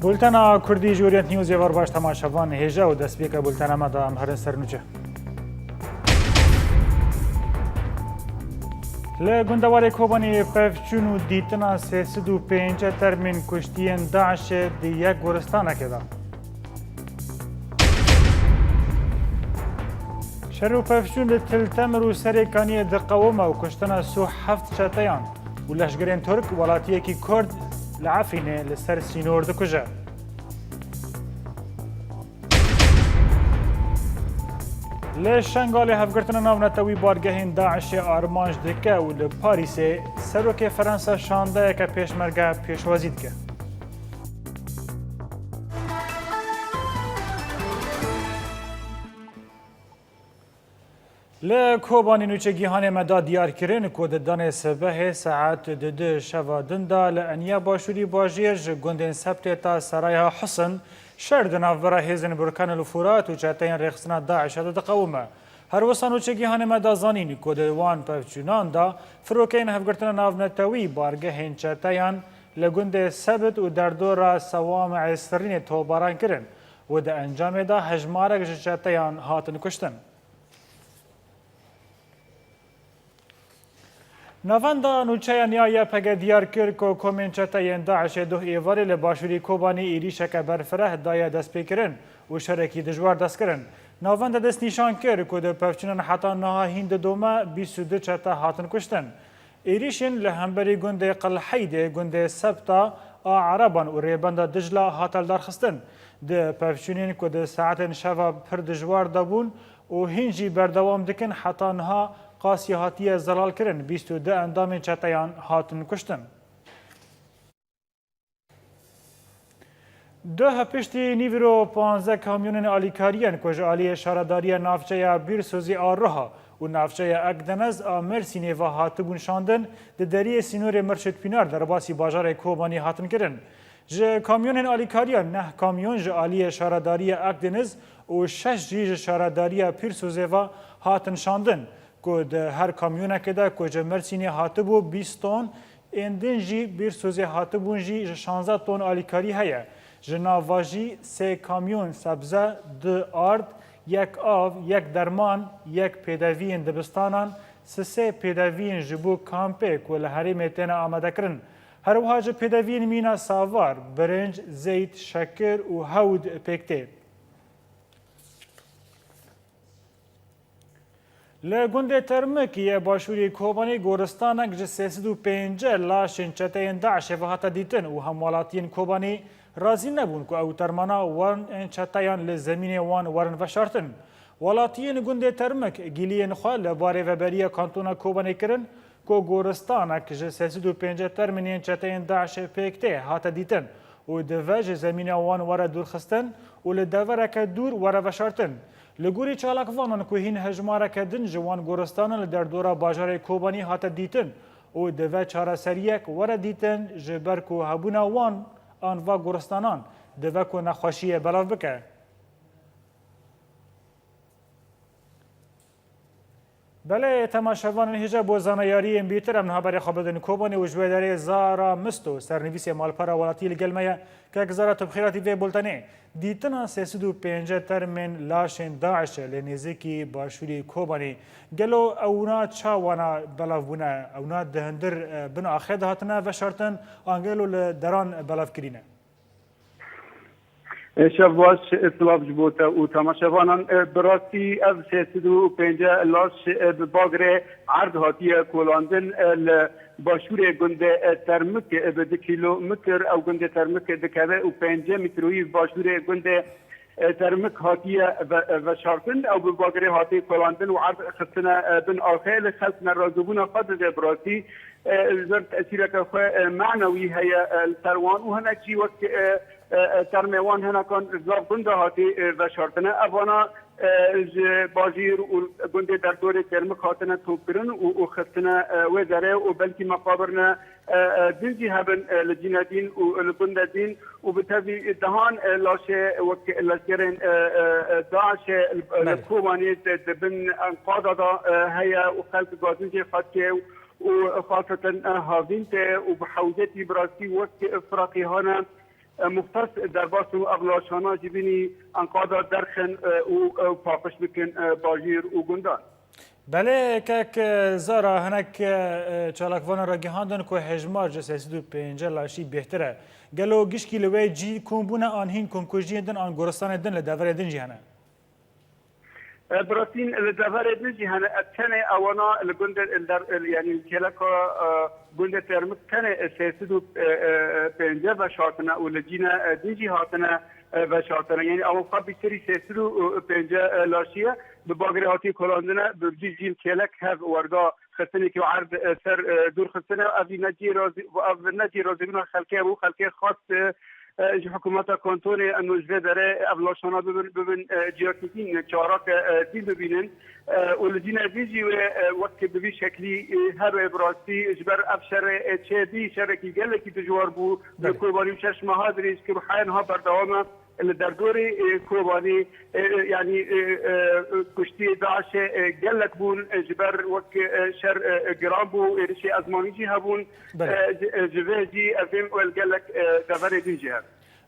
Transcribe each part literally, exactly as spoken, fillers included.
Bultena Kurdî ji Orient News ê wer baş temaşevan hêja û destpêka bultena me de em herin ser nûçe. Li gundewarê Kobanê pevçûn û dîtina sê sed û pêncî termên kuştiyên DAIŞê di yek goristanekê de. Şer û pevçûn li Til Temir û Serê Kaniyê diqewime û kuştina sî û heft çeteyan û leşgerên Tirk welatiyekî Kurd li Efrînê li ser sînor dikuje. Li Şengalê hevgirtina navnetewî bargehên DAIŞê armanc dike û li Parîsê serokê Ferensa şandeyeke pêşmerge pêşwazî dike. Li Kobanî nûçegîhanê me da diyar kirin ku di danê sibehê saet di du şeva din de li eniya başûrî bajêr ji gundên Sebtê ta Seraya Husin şer di navbera hêzên Burkan El Furat û çeteyên rêxistina DAIŞê de diqewime. Her wisa nûçegîhanê me da zanîn ku di wan pevçûnan de firokeyên hevgirtina navnetewî bargehên çeteyan li gundê Sebit û derdora Sewamê Sirînê topbaran kirin û di encamê de hejmarek ji çeteyan hatin kuştin. Navenda nûçeyan ya YPG diyar kir ku komên çeteyên DAIŞê duh êvarê li başûrî Kobanî êrîşeke berfireh daye destpêkirin û şerekî dijwar dest kirin. Navenda destnîşan kir ku di pevçûnan heta niha hîn didome bîst û du çete hatin kuştin. Êrîşên li hemberî gundê Qilheydê, gundê Sebta a Ereban û rêbenda Dicla hate lidarxistin. Di pevçûnên ku di saetên şeva pir dijwar de bûn û hîn jî berdewam dikin, heta niha qasî hatiye zelalkirin, bîst û du endamên çeteyan hatin kuştin. Duh piştî nîvîro panzdeh kamyonên alîkariyan ku ji aliyê Şaredariya Navçeya Bîrsozê a Riha û Navçeya Akdeniz a Mersînê ve hatibûn şandin, di deriyê sînorê Mirşid Pînar derbasî bajarê Kobanî hatin kirin. Ji kamyonên alîkariyan neh kamyon ji aliyê Şaredariya Akdeniz û şeş jî ji Şaredariya Pîrsozê ve hatin şandin, ku di her kamyonekê de ku ji Mersînê hatibû bîst ton, ên din jî Bîrsozê hatibûn jî ji şanzdeh ton alîkarî heye. Ji nav va jî sê kamyon sebze, du ard, yek av, yek derman, yek pêdeviyên dibistanan, sisê pêdeviyên ji bo kampê ku li herêmê têne amadekirin. Her wiha ji pêdeviyên mîna savar, birinc, zeyt, şekir û hewd pêk tê. Li gundê Termik yê başûrê Kobanê goristanek ji sê sed û pêncî laşên çeteyên DAIŞê ve hate dîtin û hemwelatiyên Kobanê razî nebûn ku ew termana wan ên çeteyan li zemînê wan werin veşartin. Welatiyên gundê Termik giliyên xwe li barê veberiya kantona Kobanê kirin ku goristanek ji sê sed û pêncî termên yên çeteyên DAIŞê pêk tê hate dîtin û dive ji zemîna wan were dûrxistin û li devereke dûr were veşartin. Li gorî çalakvanan ku hîn hejmareke din ji wan goristanan li derdora bajarê Kobanî hate dîtin û dive çareseriyek were dîtin, ji ber ku hebûna wan an va goristanan dive ku nexweşiyê belav bike. Belê, temaşevanên hêja, bo zanayariyên bîtir em niha berê xwe bidin Kobanê û ji wê derê Zara Misto, sernivîsê malpera welatî li gel me ye. Kek Zara, tu bi xêr hatî vê bultenê. Dîtina sê sed û pêncî termên laşên DAIŞê li nêzîkî başûrê Kobanê. Gelo ewna çawa na belav bûne? Ewna di hundir, e, bin axê de hatine veşartin, an gelo li deran belav kirîne? Şev baş, silav ji bo te û temaşevanan. Bi rastî ev sê sed û pêncî laş bi bagirê erd hatiye kolandin. Li başûrê gundê Termik bi du kîlometr ew gundê Termik dikeve û pêncî metroyî başûrê gundê Termik hatiye ve-, veşartin. Ew bi bagirê hatiye kolandin û erd xistine bin axê. Li xelk nerazîbûna xwe dide bi rastî. Ji ber tesîreke xwe manewî heye li ser wan û hinek jî wek e, e, termê wan hinekan nav gunda hatî, e, veşartine. Ev vana, e, ji bajîr û gundê derdorê Termik hatine tomkirin û, û xistine, e, wê derê û belkî meqabirine, e, e, din jî hebin, e, li cîne dîn û li gundê dîn û bi tevî dehan, e, laşê wek lezgerên, e, e, e, DAIŞê li, li Belê. Kobanê di, di bin enqada de, e, heye û xelk gazin jê xatkê û xaseten, e, havîn tê û bi hewcetî bi rastî wek firaqî hane, e, muxtes derbas û ev laşana ji bînî enqada derxin, e, û, e, paqij bikin, e, bajîr û gundan. Belê, kek, e, Zara, hinek, e, çalakvanan ragihandin ku hejmar ji sê sed û pêncî laşî bêhtir e. Gelo gişkî li wê cî kom bûne an hîn komkujiyên din an goristanên din li deverê din jî hene? E, bi rastî li deverê din jî hene. E, tenê ewana li gundê, li der, li, yanî li kêleka, e, gundê Termik tenê, e, sê sed û, e, e, pêncî veşartine û li cîne, e, din jî hatine, e, veşartine. Yanî ew xwe bîtirî sê sed û pêncî, e, laşî ye. Bi bagirê hatî kolandine, bi cî jî kêlek hev werda xistinekî erd, e, ser, e, dûr xistine. Ev jî ne cî razî, ev ne cî razîbûna xelkê bû. Xelkê xwest, e, e, ji hikûmeta kantonê eno ji vê derê ev laşana bibin, bibin, e, ciyakî dîn, çarake, e, dîn bibînin. E, û li dînê dî jî wê, e, wek bi vî şeklî, e, hebe bi rastî ji ber ev şerê, e, çêbî, şerekî gelekî dijwar bû. Li Belê. Kobanî û şeş meha dirêj kir û haya niha berdewam e. Li derdorê, e, Kobanî, e, e, yanî, e, e, kuştî DAIŞê, e, gelek bûn, e, ji ber wek, e, şer, e, e, giran bû, êrişê ezmanî jî hebûn, Belê. E, ji, e, ji vê jî ev ên wel gelek, e, deverê din jî hene.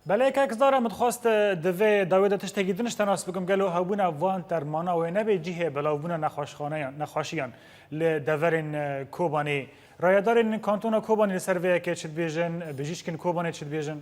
Belê, kek Zara, min dixwest, e, di vê dawê de tiştekî din ji te nas bikim. Gelo hebûna van termana wê nebe cihê belavbûna nexweşxaneyan, nexweşiyan li deverên, e, Kobanê? Rayedarên kantona Kobanê li ser vê yekê çi dibêjin? Bijîşkên Kobanê çi dibêjin?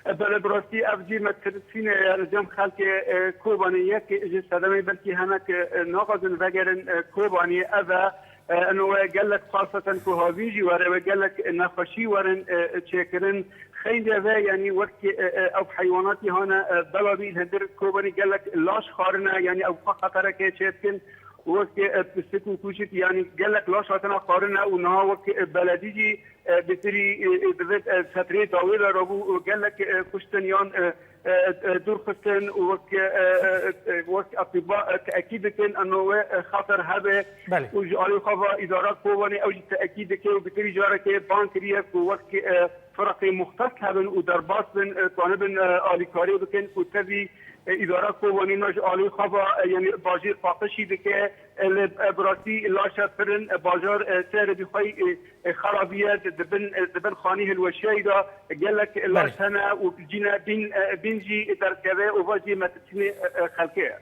Belê, bi rastî ev jî metirsîne ye li cem xelkê, e, Kobanê. Yek ji sedemê belkî hinek, e, naxwazin vegerin, e, Kobanê ev e. E, eno we gelek xaseten ku havîn jî were, we gelek nexweşî werin, e, çêkirin. Xeynde ve, yanî wek, e, e, ew heywanatî hane, e, belavî li hundir Kobanê gelek laş xwarine, yanî ew xwe xeterekê çêdikin. Wek, e, pisik û kûçik, yanî gelek laş hatine xwarine û niha wek, e, beledî jî, e, bitirî, e, e, divêt, e, setrê dawê de rabû û gelek, e, kuştin yan, e, e, e, dûr xistin û wek, e, e, e, wek etîba, e, te'kîd dikin, eno we, e, xatir hebe Belê. Û ji alî xwe ve îdara Kobanê ew jî te'kîd dike û bitirî carekê bang kiriye ku wek, e, firaqê muxtes hebin û derbas bin, e, tanibin, e, alîkarî bikin û tevî, e, îdara Kobanê ne ji alî xwe ve, e, yanî bajêr paqijî dike, e, li, e, bi rastî laşa pirin, e, bajar, e, serê bi xwe, e, e, xerabiye, di, di bin, e, di bin xanî hilweşiyayî de gelek Belê. Laş hene û cîne bîn, e, bîn jî derkeve û va jî metirsînê, e, e, xelkê ye.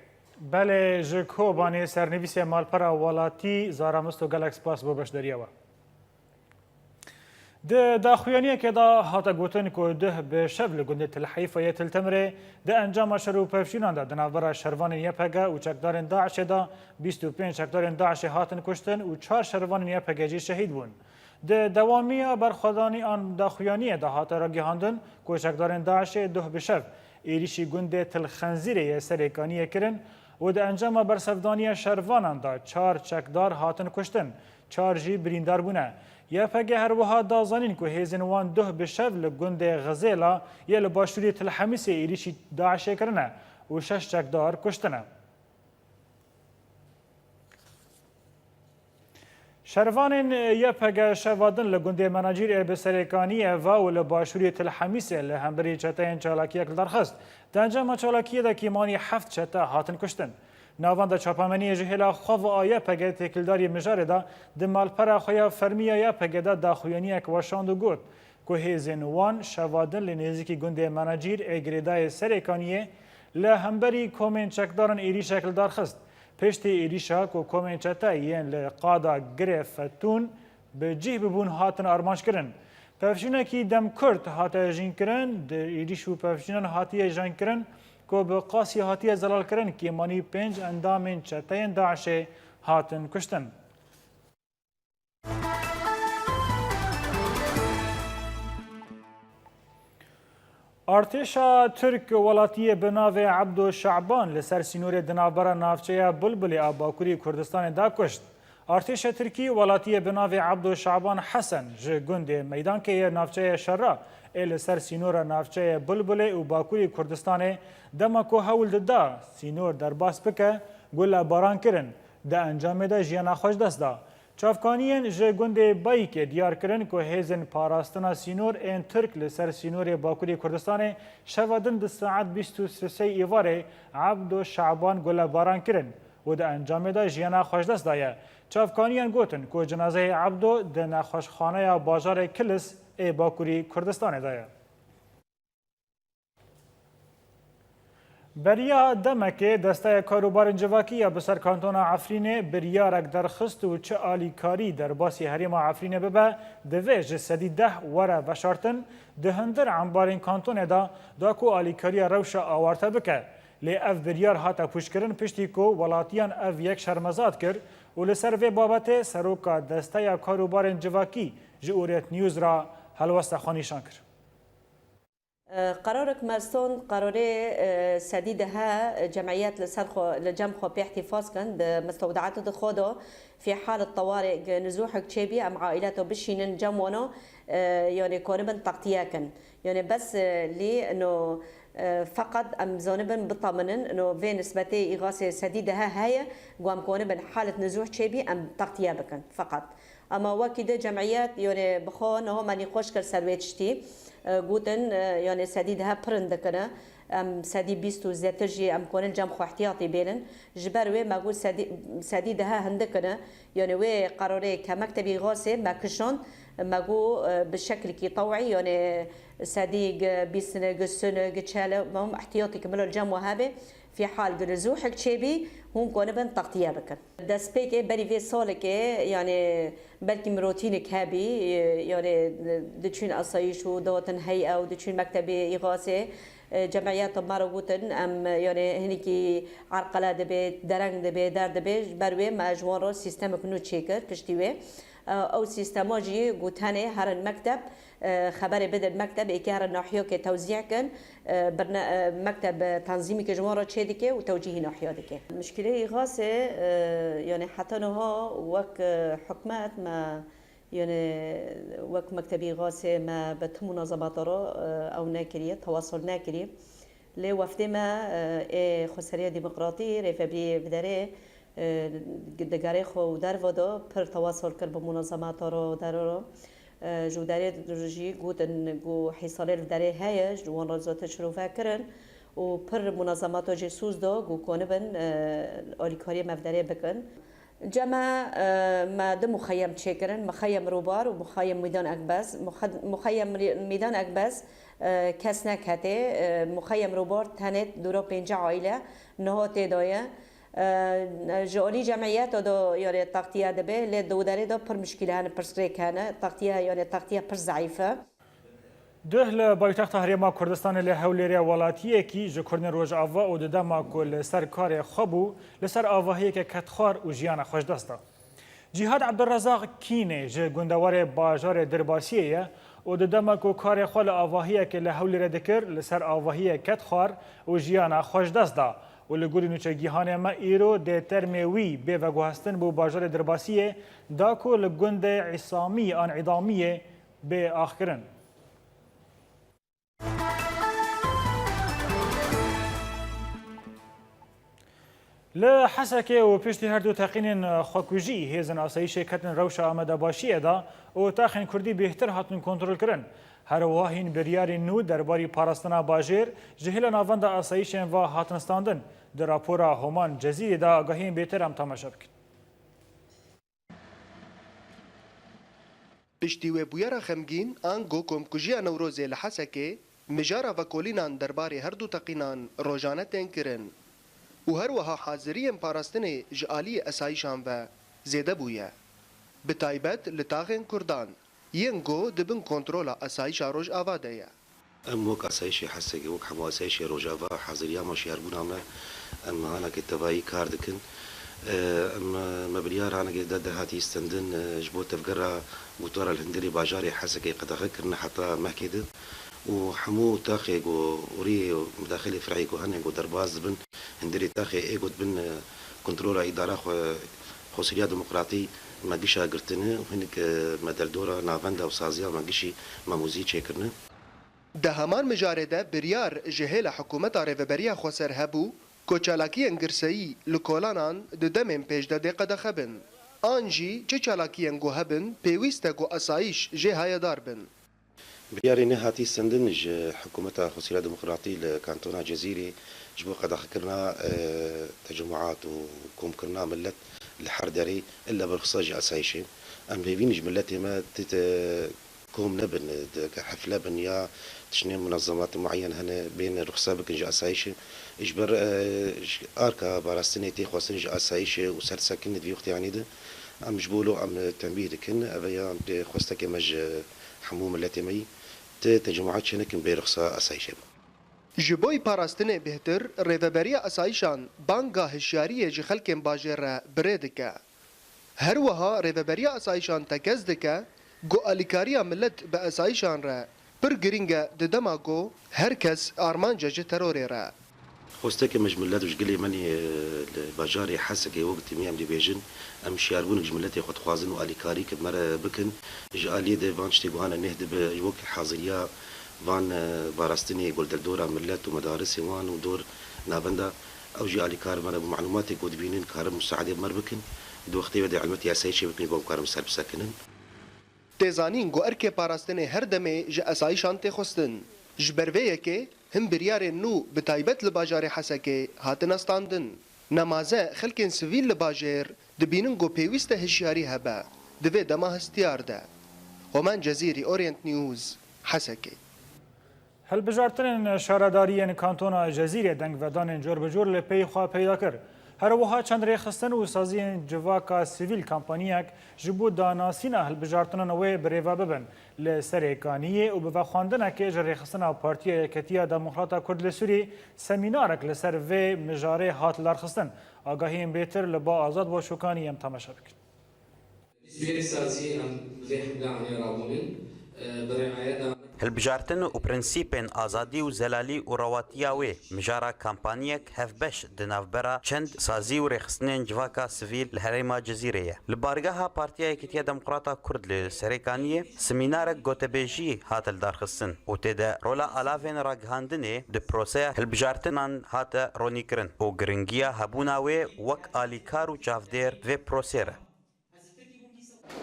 Belê, ji Kobanê sernivîsê malpera welatî Zara Misto, gelek spas bo beşdariya we. Di daxuyaniyekê de hate gotin ku duh bi şev li gundê Til Heyfa yê Til Timrê di encama şer û pevçûnan de di navbera şervanên Y P G û çekdarên DAIŞê de bîst û pênc çekdarên DAIŞê hatin kuştin û çar şervanên Y P G jî şehîd bûn. Di dewamiya berxwedanî an daxuyaniyê de hate ragihandin ku çekdarên DAIŞê duh bi şev êrîşî gundê Til Xenzîrê yê Serêkaniyê kirin û di encama bersevdaniya şervanan de çar çekdar hatin kuştin, çar jî birîndar bûne. Y P G her wiha da zanîn ku hêzên wan duh bi şev li gundê Xizêla yê li başûrê Til Hemîsê êrîşî DAIŞê kirine û şeş çekdar kuştine. Şervanên Y P G şeva din li gundê Menacîr ê bi Serêkaniyê ve û li başûrê Til Hemîsê li hemberî çeteyên çalakiyek li dar xist. Di encama çalakiyê de kêmanî heft çete hatin kuştin. Navenda çapemeniyê ji hêla xwe ve a Y P G têkildarî mijarê de di malpera xwe ya fermî ya Y P G de daxuyaniyek weşand û got ku hêzên wan şeva din li nêzîkî gundê Menacîr ê girêdayê Serêkaniyê li hemberî komên çekdaran êrîşek li dar xist. Piştî êrîşa ku komên çete yên li qada Girê Fetûn bi cih bibûn hatin armanc kirin. Pevçûnekî demkurt hate jînkirin, di êrîş û pevçûnan hatiye jînkirin ku bi qasî hatiye zelalkirin, kêmanî pênc endamên çeteyên DAIŞê hatin kuştin. Artêşa Tirk welatiyê bi navê Ebdo Şaban li ser sînorê di navbera navçeya Bulbulê a Bakurê Kurdistanê da kuşt. Artêşa Tirkî welatiyê bi navê Ebdo Şaban Hesen ji gundê Meydankê yê navçeya Şerra Ê li ser sînora navçeyê Bulbulê û Bakurê Kurdistanê dema ku hewl dida sînor derbas bike, gule baran kirin, di encamê de jiyana xwe ji dest da. Çavkaniyên ji gundê Bayikê diyar kirin ku hêzên parastina sînor ên Tirk li ser sînorê Bakurê Kurdistanê şeva din di saet bîst û sê êvarê Ebdo Şaban gule baran kirin û di encamê de jiyana xwe ji dest daye. Çavkaniyan gotin ku cinazeyê Ebdo di nexweşxaneya bajarê Kilis ê Bakurî Kurdistanê de ye. Beriya demekê Desteya Karûbarên Civakî ya bi ser Kantona Efrînê biryarek derxist û çi alîkarî derbasî herêma Efrînê bibe, divê ji sedî deh were veşartin, di hundir embarên kantonê de da ku alîkariya rewşa awarte bike. Lê ev biryar hate pûçkirin piştî ku welatiyan ev yek şermezar kir û li ser vê babetê seroka Desteya Karûbarên Civakî ji Orient News re helwesta xwe nîşan kir. Qerarek me ston, qerarê, e, sedî dehe, e, cemiyet li ser xwe, li cem xwe pê îhtîfaz kin, di mistewdeatê di xwe de fî halet tewarê gi nizûhek çêbî, em aîleto bişînin cem wana, e, yanê konibin teqtiye kin. Yanê bes, e, lî ino, e, feqet em zanibin bitaminin, ino vê nisbetê îxasê sedî dehe heye, ku em konibin halet nizûh çêbî, em teqtiye bikin, feqet. Ema wekî di cemiyet, yanê bi xwe niha me nîqaş kir ser wê tiştî. E, gotin, e, yanê sedî dehe pir hindik in. Em sedî bîst û zêtir jî em konin cem xwe ihtiyatî bênin. Ji ber wê me got sedî, sedî dehe hindik in. Yanê wê qerarê ke mektebî îxasê me kişand, me got, e, bi şeklikî tewî, yanê sedî gi bîst in, gi sî in, gi çel in, em ihtiyatî ki milo cem we hebe. Fî hal gi nizûhek çêbî, hûn konibin teqtiye bikin. Destpêkê berî vê salekê, yanê belkî mirotînek hebî, yanê diçûn asayîş û dihatin hey'e û diçûn mektebê îxasê, cemiyeta me re gotin, em, yanê hinekî erqele dibe, dereng dibe, der dibe, ji ber wê me ji wan re sîstemek nû çêkir piştî wê. Ew sîstema jî got tenê herin mekteb, e, xeberê bidin mekteb, êkê herin nahiyokê tewzî kin, e, birne-, e, mekteb, e, tenzîmekê ji wan re çêdike û tewcîhî nahiya dike. Mişkîleyê îxasê, e, yanê heta niha wek, e, hikûmet me, yanê wek mektebê îxasê me bi ti munazemata re, e, ew nekiriye, tewasul nekiriye. Lê wefdê me, e, ê Xweseriya Demokratî, Rêvebirî Viderê, e, di gerê xwe û derve de pir tewasul kir bi munezemata re û dere re. E, ji Viderê jî gotin ku hîsalê li Viderê heye, ji wan re zêde şirove kirin û pir munezemata jê soz da ku konibin, e, alîkariyê me Viderê bikin. Cem e, me du muxeyem çêkirin, muxeyem Rûbar û muxeyem Mîdan Ekbez. Muxe-, muxeyem Rî-, Mîdan Ekbez, e, kes neketê. E, muxeyem Rûbar tenê dûra pêncî aîle niha tê de ye. E, ji alî cemiyeta de yarê taxtiye dibe, lê di derê de pir mişkîle hene, pirsgirêk hene. Taxtiye, yarê taxtiye pir zeîf e. Duh li paytexta Herêma Kurdistanê li Hewlêrê welatiyekî ji Kurdên Rojava û di dema ku li ser karê xwe bû, li ser avahiyeke ket xwar û jiyana xwe ji dest da. Cîhad Ebdulrezaq Kînê ji gundewarê bajarê Dirbasiyê ye û di dema ku karê xwe li avahiyekê li Hewlêrê dikir, li ser avahiyê ket xwar û jiyana xwe ji dest da û li gorî nûçegihanê me îro dê termê wî bê veguhestin bo bajarê Dirbasiyê da ku li gundê Îsamî an Îdamiyê bê axkirin. Li Hesekê û piştî her du teqînên xwekujî hêzên asayîşê ketin rewşa amadebaşiyê de û taxên kurdî bêhtir hatin kontrolkirin. Her wiha hîn biryarên nû derbarî parastina bajêr ji hêla navenda asayîşên ve hatin standin. Di rapora Homan Cezîrî de agahiyên bêtir em temaşe bikin. Piştî wê bûyera xemgîn, ango komkujiya Newrozê li Hesekê, mijara vekolînan derbarê her du teqînan rojane tên kirin û her wiha haziriyên parastinê ji aliyê esayîşan ve zêde bûye, bi taybet li taxên kurdan, yên ku di bin kontrola esayîşa Rojava de ye. Em wek asayîşê Hesekê, wek hemû asayîşê Rojava, haziriya me, şiyarbûna me, em hanekê tevayî kar dikin. Em, me biryar hanekê de derhatî stendin, ji bo tevgera gotara li hundirê bajarê Hesekê qedexe kirine heta mehkê din û hemû taxê ku rê mudaxilê fer'î ku hene ku derbas dibin hundirê taxê ê ku dibin kontrola îdara xwe, Xweseriya Demokratî me gişa girtine û hinek me derdora navenda û saziya me gişî me mûzî çêkirine. Di heman mijarê de biryar ji hêla hikûmeta Rêveberiya Xweser hebû ku çalakiyên girseyî li kolanan di demên pêş de dê qedexe bin. An jî çi çalakiyên ku hebin, pêwîst e ku asayîş jê hayedar bin. Biryarê nehatî sendin ji Hikûmeta Xweseriya Demokratî li Kantona Cezîrê ji bo qedexekirina, e, tecemûat û komkirina milet li her derê, illa bi ruxsa ji asayîşê. Em hêvîn ji miletê me tê te kom nebin, di hefle bin ya tiştên munezemat mueyen hene, bên ruxsa bikin ji asayîşê. Ji ber, e, ji arka parastinê tê xwestin ji asayîşê û sersekinê di vî wextê anî de. Em ji bo lo em tenbîh dikin, ev ya em pê xwestekê me ji hemû miletê me yî, ti tecemaat çênekin bê ruxsa asayîşê be. Ji bo parastinê bêhtir, Rêveberiya Asayîşan banga hişyariyê ji xelkên bajêr re bi rê dike. Her wiha Rêveberiya Asayîşan tekez dike ku alîkariya milet bi asayîşan re pir girîng e di dema ku her kes armanc e ji terorê re. Xwestekê me ji milet û ji gilê me nî, e, li bajarê Hesekê wek timî em dibêjin, em hişyarbûnek ji miletê xwe dixwazin û alîkarî ke me re bikin. Ji aliyê de van tiştê guhane nêh dibe wek haziriya van, e, parastinê gel dildora milet û medarisê wan û dor navenda. Ew jî alîkar me ne, bi malûmatê ku dibînin karin musaedê me re bikin. Di wextê ve de elbet yasayî çê bikin, bo em karin ser bisekinin. Tê zanîn ku erkê parastinê her demê ji asayîşan tê xwestin. Ji ber vê yekê hin biryarên nû bi taybet li bajarê Hesekê hatine standin. Nemaze xelkên sivîl li bajêr dibînin ku pêwîst e hişyarî hebe, di vê dema hestiyar de. Homan Cezîrî, Orient News, Hesekê. Hilbijartinên şaredariyên Kantona Cezîrê dengvedanên cor bi cor li pey xwe peyda kir. Her wiha çend rêxistin û saziyên civaka sivîl kampaniyek ji bo danasîna hilbijartinan wê bi rê ve bibin li Serêkaniyê û bi vexwendinekê ji rêxistina Partiya Yeketiya Demokrata Kurd li Sûrî semînarek li ser vê mijarê hat lidarxistin. Agahiyên bêtir li ba Azad Başûkanî em temaşe bikin. Ji vê saziyê em vê hemle aniya rabûnin, e, bi riayeta Hilbijartin û prensîpên azadî û zelalî û rewatiya wê mijara kampaniyek hevbeş di navbera çend sazî û rêxistinên civaka sivîl li herêma Cizîrê ye. Li bargeha Partiya Yekîtiya Demokrata Kurd li Serêkaniyê semînarek gotebêjî hate lidarxistin û tê de rola alavên ragihandinê di proseya hilbijartinan hate ronîkirin û giringiya hebûna wê wek alîkar û çavdêr vê prosê re.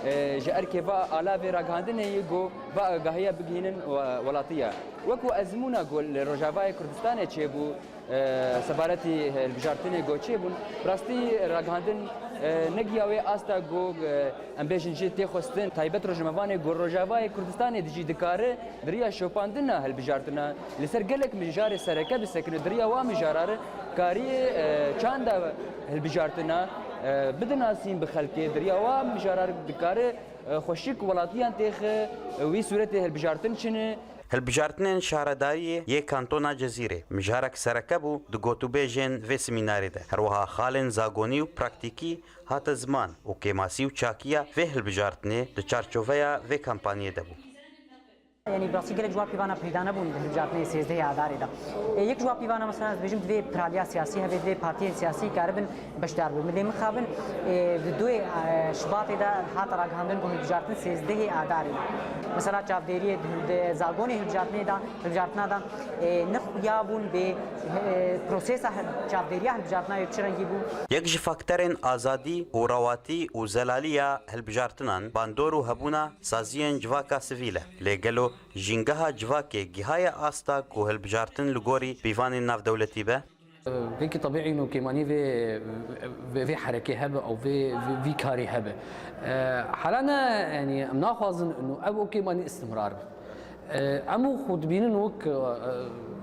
E, ji erkê va alavê ragihandinê yê ku va agahiya bigihînin we-, welatiya. Wek ku ezmûna ku li Rojavayê Kurdistanê çêbû, e, sebaretî hilbijartinê ku çêbûn, bi rastî ragihandin, e, negiya wê asta ku, e, em bêjin jê tê xwestin. Taybet rojnamevanê ku Rojavayê Kurdistanê dijî dikare di riya şopandina hilbijartina li ser gelek mijarê sereke bisekine, di riya wa mijara re karî, e, çanda hilbijartina, e, bidinasîn bi xelkê, di riya wa mijara re dikare, e, xweşik welatiyan têxe, e, wî sûretê hilbijartin çi ne. Hilbijartinên şaredariyê yê Kantona Cezîrê mijarek sereke bû di gotûbêjên vê semînarê de. Her wiha xalên zagonî û praktîkî hate ziman û kêmasî û çakiya vê hilbijartinê di çarçoveya vê kampaniyê de bû. Yanî, bi rastî gelek ji wan pîvana peyda nebûn di hilbijartinê sêzdehê Adarê de. E, yek ji wan pîvana, mesela, ez dibêjim, divê piraliya siyasî hebe, divê partiyên siyasî karibin beşdar bibin. Lê mixabin, e, di duyê, e, Şibatê de hat ragihandin ku hilbijartin sêzdehê Adarê ye. Mesela, çavdêriyê di, di zagonê hilbijartinê de, hilbijartina de, e, nexuya bûn bê, e, prosesa hil-, çavdêriya hilbijartina wê bi çi rengî bû? Yek ji fakterên azadî û rewatî û zelaliya hilbijartinan bandor û hebûna saziyên civaka sivîl e. Lê gelo jîngeha civakê gihaye asta ku hilbijartin li gorî pîvanên navdewletî be? Vêkî tebîî û kêmanî vê, vê, vê herekê hebe û vê, vê, vî karî hebe. E, hela ne, yanî em naxwazin û ev û kêmanî istimrar be. E, em û xwe dibînin wek, e,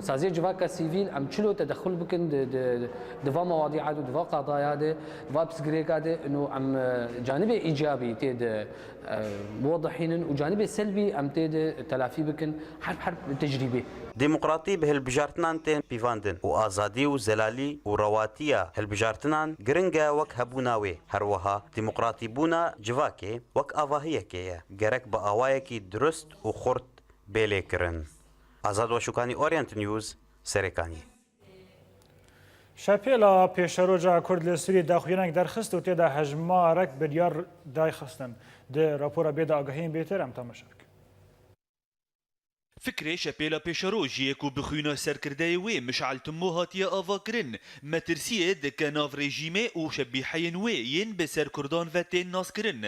saziyê civaka sivîl, em çilo tedexul bikin di, di, di va mewadîa de, di va qadaya de, di va pirsgirêka de, û em, e, canibê îcabî tê de, e, biwedihînin û canibê selbî em tê de telafî bikin, herb herb tecrîbê. Demokratî bi hilbijartinan tên pîvandin û azadî û zelalî û rewatiya hilbijartinan giring e wek hebûna wê. Her wiha demokratîbûna civakê wek avahiyekê ye. Gerek bi awayekî dirust û xurt bê lêkirin. Azad Weşûkanî, Orient News, Serêkaniyê. Şepêla pêşeroja Kurd li Sûriyê daxuyanek derxist û tê de hejmarek biryar dayxistin. Di rapora bê de agahiyên bêtir em temaşe bikin. Fikrê Şepêla Pêşerojiyê ku bi xwîna serkirdeyê wê Mişal Timo hatiye avakirin, metirsiyê dike nav rejîmê û şebîheyên wê yên bi ser Kurdan ve tên naskirin.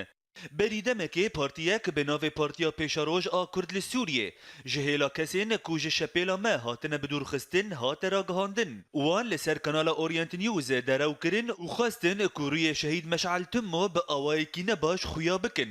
Berî demekê partiyek bi navê Partiya Pêşeroj a Kurd li Sûriyê ji hêla kesên ku ji Şepêla me hatine bidûrxistin hate ragihandin. Wan li ser kanala Orient News derew kirin û xwestin ku rûyê şehîd Meşal Timo bi awayekî nebaş xuya bikin.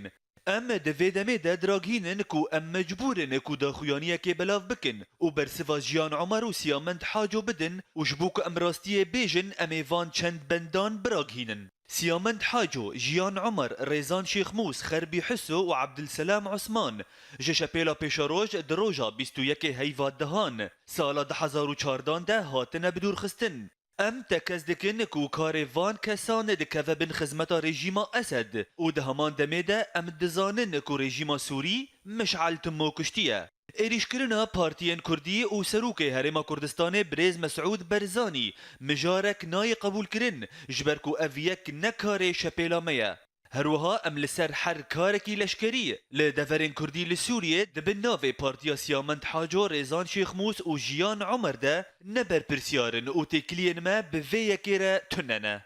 Em di vê demê de diraghînin ku em mecbûr in ku daxuyaniyekê belav bikin û bersiva Jiyan Omer û Siyamend Haco bidin û ji bo ku em rastiyê bêjin, em ê van çend bendan biraghînin. Siyamend Haco, Jiyan Omer, Rêzan Şêxmûs, Xerbî Hiso û Ebdilselam Osman ji Şepêla Pêşeroj di roja bîst û yekê heyva dehan sala du hezar û çardan de hatine bidûrxistin. Em tekez dikin ku karê van kesan dikeve bin xizmeta rejîma Esed û di heman demê de em dizanin ku rejîma Sûrî Mişal Timo kuştiye. Êrîşkirina partiyên Kurdî û Serokê Herêma Kurdistanê Birêz Mesûd Berzanî mijarek nayê qebûlkirin, ji ber ku ev yek ne karê Şepêla me ye. Her wiha em li ser her karekî leşkerî li deverên Kurdî li Sûriyê di bin navê Partiya Siyamend Haco, Rêzan Şêxmûs û Jiyan Omer de ne berpirsiyar in û têkiliyên me bi vê yekê re tune ne.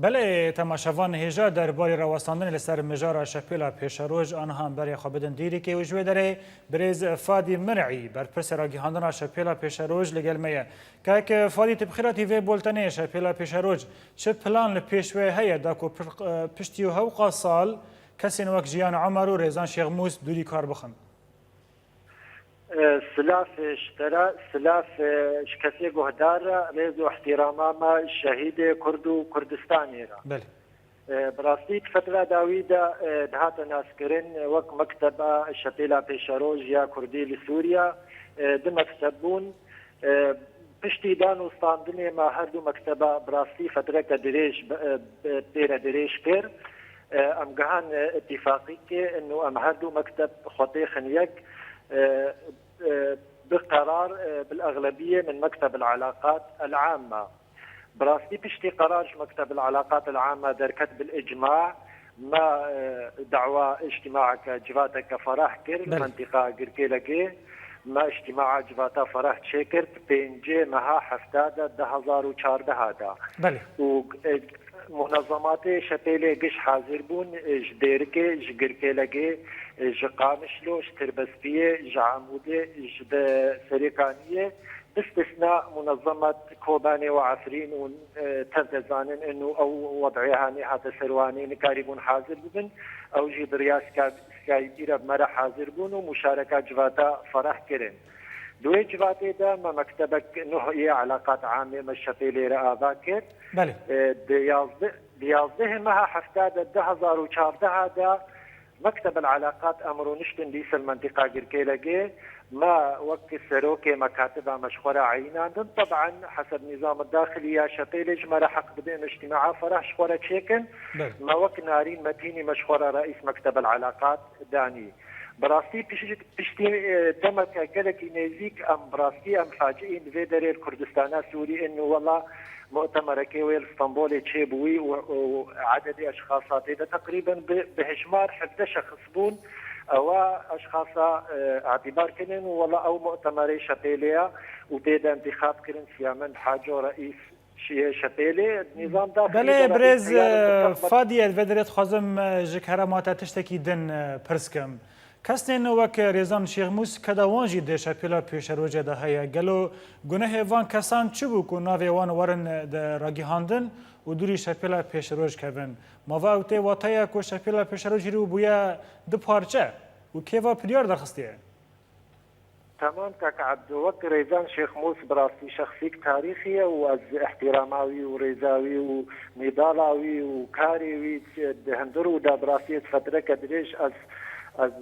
Belê, temaşevan, hêja derbarê rawestandinê li ser mijara Şepêla Pêşeroj aniha em berê xwe bidin dîrikê û ji wê derê birêz Fadî Mir'î, berpirsê ragihandina Şepêla Pêşeroj li gel me ye. Kek Fadî, tu bi xêr hatî vê boltenê. Şepêla Pêşeroj çi plan li pêş wê heye, da ku pir-, piştî hewqa sal kesên wek Jiyan Omer û Rêzan Şêxmûs dûrî kar bixin? E, silav ji te re, silav, e, ji kesê guhdar re, rêz û ihtirama me şehîdê Kurd û Kurdistanê re. Belê. E, bi rastî di fetra dawî de, e, dihate naskirin wek mekteba Şepêla Pêşeroj ya Kurdî li Sûriya, e, du mekteb bûn. E, piştî dan û standinê me her du mekteba bi rastî fetreke dirêj, e, e, pê re dirêj kir. E, em gihan, e, îtîfaqîkê û em her du mekteb xwe têxin yek, e, e, bi qerar, e, bil exlebiyê min mekteb el alaqat el amme. Bi rastî piştî qerar ji mekteb el alaqat el amme derket bil icma, me, e, dawa îctimaeke civateke ferah kir li Belê. Mentiqa Girkêlegê. Me îctimaa civata ferah çêkir, pêncê meha hefta de du hezar û çardeh de. Belê. Û, e, munezematê Şepêlê giş hazir bûn, e, ji Dêrikê, ji Girkêlegê, e, ji Qamişlo, ji Tirbespiyê, ji Amûdê, ji de Serêkaniyê, bi îstîsna munezemat Kobanê û Efrîn û, e, tev dizanin û ew wed'ê hanê hate ser wanê nikarîbûn hazir bibin. Ew jî bi riya Skype, Skypeî re bi me re hazir bûn û muşareka civata ferah kirin. Di wê civatê de me mektebek nuh yê elaqat amê me Şepêlê re ava kir. Belê. E, di yazdeh, di yazdehê meha hefta de du hezar û çardeh de Mekteb el Elaqat em rûniştin dîsa li mentiqa Girkêlegê. Me wek serokê mekatiba me ji xwe re eyînandin. Teban heseb nîzam daxilî ya Şepêlê ji me re heq bidin îctimaa ferah ji xwe re çêkin. Belê. Me wek Narîn Metînî me ji xwe re reîs Mekteb el Elaqat danî. Bi rastî pişt-, piştî, e, demeke gelekî nêzîk em bi rastî em faciîn li vê derê li Kurdistana Sûrî in û wela mu'temerekê wê li Stenbolê çêbûyî û, û ededê eşxasa tê de teqrîben bi, bi hejmar hevdeh şexs bûn. Ewa eşxasa, e, îtîbar kirin û wela ew mu'temerê Şepêlê ye û tê de intixab kirin Siyamend Haco reîs şiyê Şepêlê. Nîzam daxilî Belê, de birêz, reîs teyarên e, bi Fadiyê, vê derê dixwazim, e, ji kerema te tiştekî din, e, pirs kim. Kesên wek Rêzan Şêxmûs keda wan jî di Şepêla Pêşerojê de heye. Gelo gunehê van kesan çi bû ku navê wan werin di ragihandin û dûrî Şepêla Pêşeroj kevin? Ma va ew tê wateya ku Şepêla Pêşeroj îro bûye du parçe û kê va biryar derxistiye? Temam kak Ebdo, wek Rêzan Şêxmûs bi rastî şexsîk tarîxî ye û ez îhtîrama wî û rêza wî û nîdala wî û karê wî di hundir û de bi rastî ez fetreke dirêj ez, ez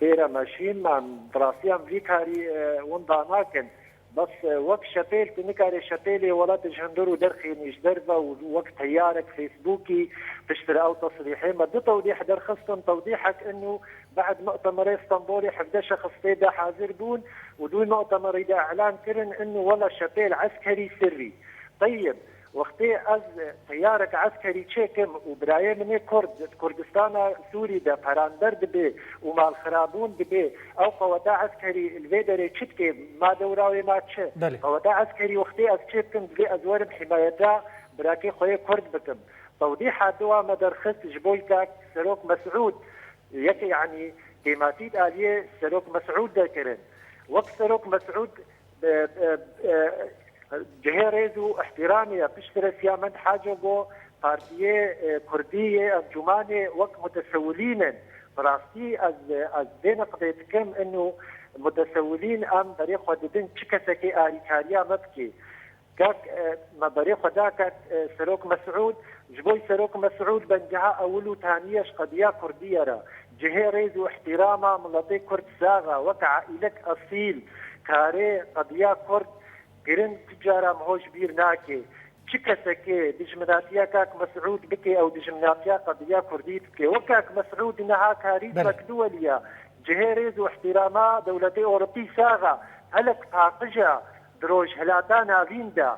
pê re meşîm. Em bi rastî em vî karî, e, winda nakin. Bes, e, wek Şepêl, tu nikarê Şepêlê wela tu ji hundir û derxînî ji derve û wek teyarek Facebookî piştre ew tesrîhê me du tewdîh derxistin, tewdîhek inu Behd mu'temerê Stenbolê hevdeh şexs tê de hazir bûn û di wî mu'temerî de îlan kirin inu wela Şepêl eskerî sirrî. Teyib, Wextê ez teyarek eskerî çêkim û birayê min ê Kurd di Kurdistana Sûrî de peranber dibe û malxirabûn dibe, ew qeweta eskerî li vê derê çi dike? Ma dewra wê ma çi? Belê. Qeweta eskerî wextê ez çê bikim, divê ez werim himayeta birakê xwe yê Kurd bikim. Tewdîha diwa me derxist ji bo kak Serok Mesûd, yek, yanî, kêmatî di aliyê Serok Mesûd de kirin. Wek Serok Mesûd, e, e, e, cihê rêz û ihtiramê ye. Piştre Siyamend Haco got, partiyê, e, Kurdî yê Encûmanê wek mutesewilîn in. Bi rastî ez, ez vê neqdê dikim, inu mutesewilîn em berê xwe didin çi kesekê arîkariya me bike. Kak, e, me berê xwe da kak, e, Serok Mesûd, ji bo Serok Mesûd bengeha ewil û taniye ji qediya Kurdî ye re. Cihê rêz û ihtirama miletê Kurd sax e, wek aîlek esîl, karê qediya Kurd girin tu cara miho ji bîr nake. Çi kesekê dijminatiya kak Mesûd bike, ew dijminatiya qediya Kurdî dike. Wek kak Mesûd niha karî Belê. Wek duweliya. Cihê rêz û ihtirama dewletê Ewropî sax e. Helek paqij e di Rojhilata Navîn de.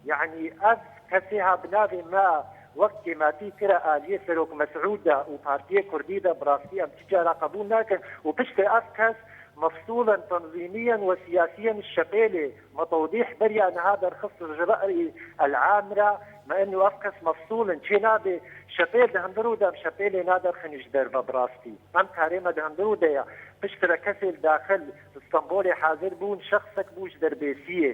Yanî ev kesê ha bi navê me wek kêmatî kire aliyê Serok Mesûd de û Partiyê Kurdî de, bi rastî em ti cara qebûl nakin û piştî ev kes mefsûlen tenzîmiyen we siyasiyen ji Şepêlê, me tewdîh beriya niha derxist ji re'yî el-am re, me inu ev kes mefsûl in, çê nabe Şepêl di hundir û de em Şepêlê naderxin ji derve bi rastî. Em karê me di hundir û de ye. Piştre kesê li daxil li Stenbolê hazir bûn, şexsek bû ji Derbêsiyê.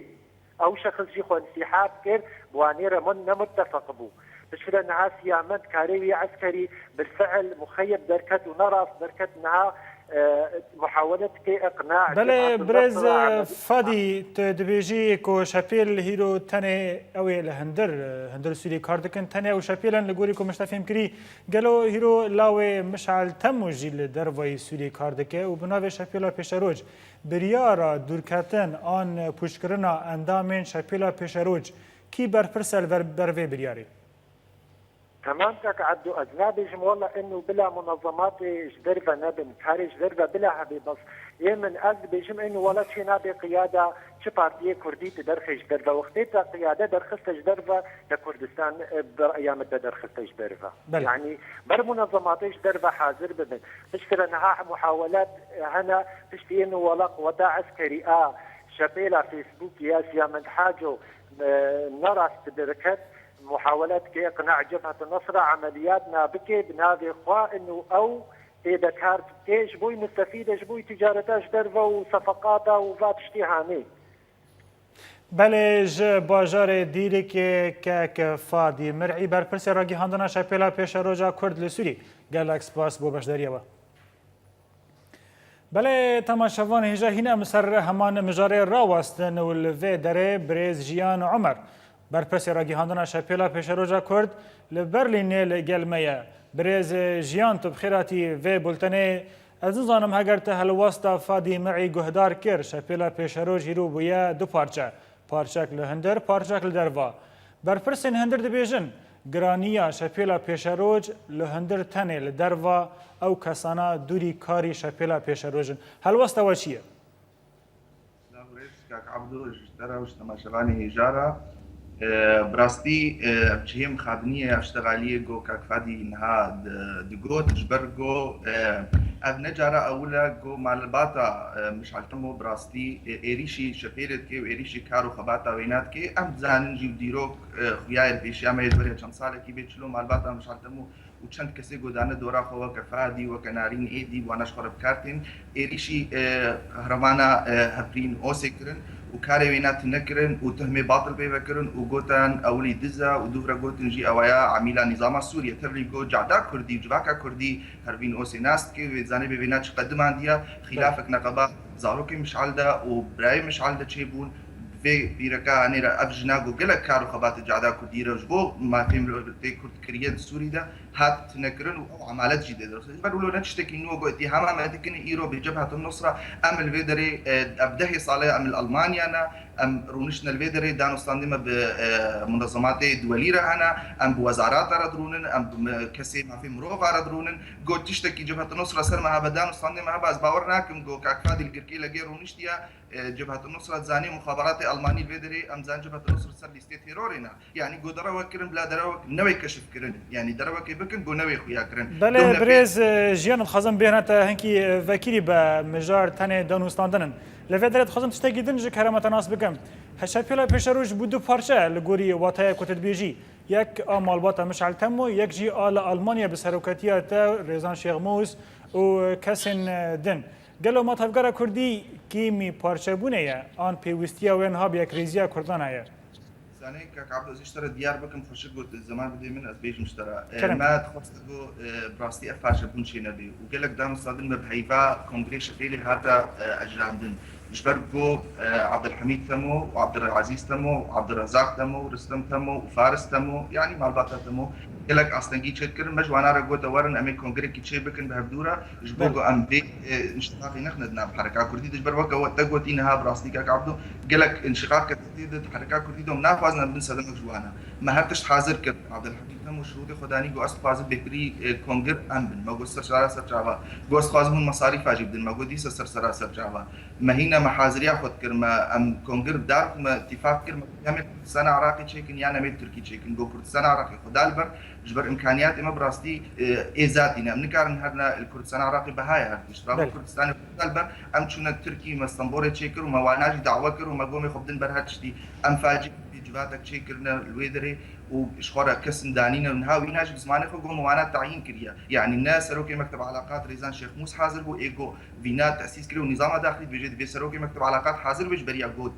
Ew şexs jî xwe însîhab kir, bi wanê re min ne muttefeq bû. Piştre niha Siyamend karê wî eskerî bilfiil muxeyeb derket û ne rast derket, niha, e, muhawele dike iqna. Belê, birêz, e, Fadî, tu dibêjî ku Şepêl hîro tenê ew ê li hundir, e, hundir Sûrî kar dikin, tenê ew Şepêl in, li gorî ku min ji te fêm kirî, gelo hîro lawê Mişal Temo jî li dervayî Sûrî kar dike û bi navê Şepêla Pêşeroc biryara dûrketin an pûçkirina endamên Şepêla Pêşeroc kî berpirs e li ber, ber vê biryarê? Temam kak Ebdo, ez nabêjim wela inu bila munezematê ji derve nebin, karê ji derve bila hebe, bes ê min ez dibêjim inu wela çê nabe qiyada çi partiyê kurdî tu derxê ji derve. Wextê te qiyade derxiste ji derve, te Kurdistan, e, bi re'ya min te derxiste ji derve. Belê. Yanî ber munezematê ji derve hazir bibin. Piştre niha muhawelat, e, hene, piştî inu wela quweta eskerî a Şepêla Facebookî ya Siyamend Haco, e, ne rast didirket. Muhawele dike iqna Cebhet Nusra emeliyat nabike bi navê xwe, inu ew tê de kar dike, ji bo mistefîd e, ji bo ticareta ji derve û sefeqata û va tiştî hanê. Belê, ji bajarê Dîrikê kek Fadî Mir'î, berpirsê ragihandina Şepêla Pêşeroja Kurd li Sûrî. Gelek spas bo beşdariya we. Belê, temaşevan, hêja hîn em li ser heman mijarê rawestin û li vê derê birêz Jiyan Omer, berpirsê ragihandina Şepêla Pêşeroja Kurd li Berlînê li gel me ye. Birêz Jiyan, tu bi xêr hatî vê bultenê. Ez nizanim heger te helwesta Fadî Me'î guhdar kir, Şepêla Pêşeroj hîro bûye du parçe. Parçek li hundir, parçek li derva. Berpirsên hundir dibêjin, giraniya Şepêla Pêşeroc li hundir tenê, li derva ew kesana dûrî karî Şepêla Pêşeroc in. Helwesta we çi ye? Silav û rêz, kak Abdo, ji te re û ji temaşevanê hêja re. E, bi rastî, e, ev çihê mixabiniyê, ev ştegaliyê go kak Fadî niha di-, digot, ji ber go, e, ev ne cara ewil e go malbata, e, Mişal Temo bi rastî, e, êrîşî Şepêlê dike û êrîşî kar û xebata wêna dike. Em dizanin jî û dîrok, e, xuya ye li pêşiya me yê ji beriya çend salekî bê çilo malbata Mişal Temo û çend kesê godane dora xwe weke Fadî, weke Narîn êdî, wana ji xwe re bi kar tên. Êrîşî, e, qehremana, e, Hevrîn Osê kirin û karê wêna tune kirin û tuhmê batil pê ve kirin û gotin ewilî diz e û dûv re gotin jî ew ya emîla nîzama Sûriye. Tevlî got cada Kurdî û civaka Kurdî Hervîn Osê nas dike, wê zanê bê vêna çi qedimandiye, xîlafek neqeba zarokê Mişal de û birayê Mişal de çêbûn. Vê pîreka hanê re ev jina ku gelek kar û xebatê cada Kurdî re ji bo mafê miletê Kurd kiriye di Sûrî de hat tunekirin û ew emalet jî dê derxist. Ji ber wilo ne tiştekî nû ku îtîhama me dikin, îro bi Cebhet Nusra em li vê derê, e, ev dehê sale em li Almanya ne, Em rûniştine li vê derê, danûstandê me bi, e, munezematê duwelî re hene, em bi wezarata re dirûnin, em bi me-, kesê mafê mirova re dirûnin. Got tiştekî Cebhet Nusra ser me hebe, danûstandê me hebe, ez bawer nakim, got Kak Fadîl Girkê legê rûniştiye, e, Cebhet Nusra dizanê muxaberatê Almanî li vê derê, em zanin Cebhet Nusra ser lîstê terorê ne. Yanî got derew kirin, bila derew newê keşif kirin. Yanî derewekê bikin, got newê xuya kirin. Belê, Dûne pê- birêz, e, Jiyan, dixwazim bêhna te hinkî, e, vekirî be mijar tenê danûstandin in. Li vê derê dixwazim tiştekî din ji keremete nas bikim. Şepêla pêşeroj bû du parçe li gorî wataya ku tu dibêjî. Yek a malbata Mişal Temo, yek jî a li Almanya bi serokatiya te, Rêzan Şêxmûs û kesên din. Gelo ma tevgera Kurdî kêmî parçebûnê ye, an pêwîstiya wê niha bi yekrêziya Kurdan heye? Zanê, Kak Abdo, ez ji te re diyar bikim, xweşik got, zeman bidê min, ez bêjim ji te re. E, Kerem. Me dixwest ku, e, bi rastî ev parçebûn çênebê û gelek danûstandin me bi heyva Kongrê Şepêlê hate, e, ejrandin. Ji ber ku, e, Abdulhamîd Temo û Abdulazîz Temo û Abdulrezak Temo û Ristem Temo û Faris Temo, yanî malbata Temo, gelek astengî çêdikirin. Me ji wana re gote werin em ê kongrekî çê bikin bi hevdû re. Ji bo Belê. ku em vê, e, înşiqaqê nexine di nav hereka Kurdî de. Ji ber weke we te gotî niha bi rastî Kak Abdo, gelek înşiqaq ke tê de di hereka Kurdî de, em naxwazin em bin sedemek ji wana. Me her tişt hazir kir. Abdulhamîd Temo şirûtê xwe danî, got ez dixwazim bêtirî, e, kongir em bin. Me got ser sera ser çava. Got ez dixwazim hûn mesarîfa jî bidin. Me got dîsa ser sera ser çava. Me hîna me haziriya xwe dikir, me em kongir dar, me îtîfaq kir, me em ê Kurdistana Iraqê çêkin yan em ê Tirkî çêkin. Got Kurdistana Iraqê xwe da li ber, ji ber îmkaniyatê me bi rastî, e, ê zatî ne. Em nikarin herine li Kurdistana Iraqê behaya her tişt. Rava Belê. Kurdistanê xwe da li ber, em çûne Tirkî, me Stenbolê çêkir û me wana jî dawe kir û me gomê xwe bidin ber her tiştî. Em facî civatek çêkirine li wê derê û ji xwe re kesin danîne û niha wîna jî bi zimanê xwe got me wana tayîn kiriye. Yanî ne serokê Mekteb Alaqat Rêzan Şêxmûs hazir bû, ê got vîna tesîs kiriye û nîzama daxilî dibêje, divê serokê Mekteb Alaqat hazir be ji beriya got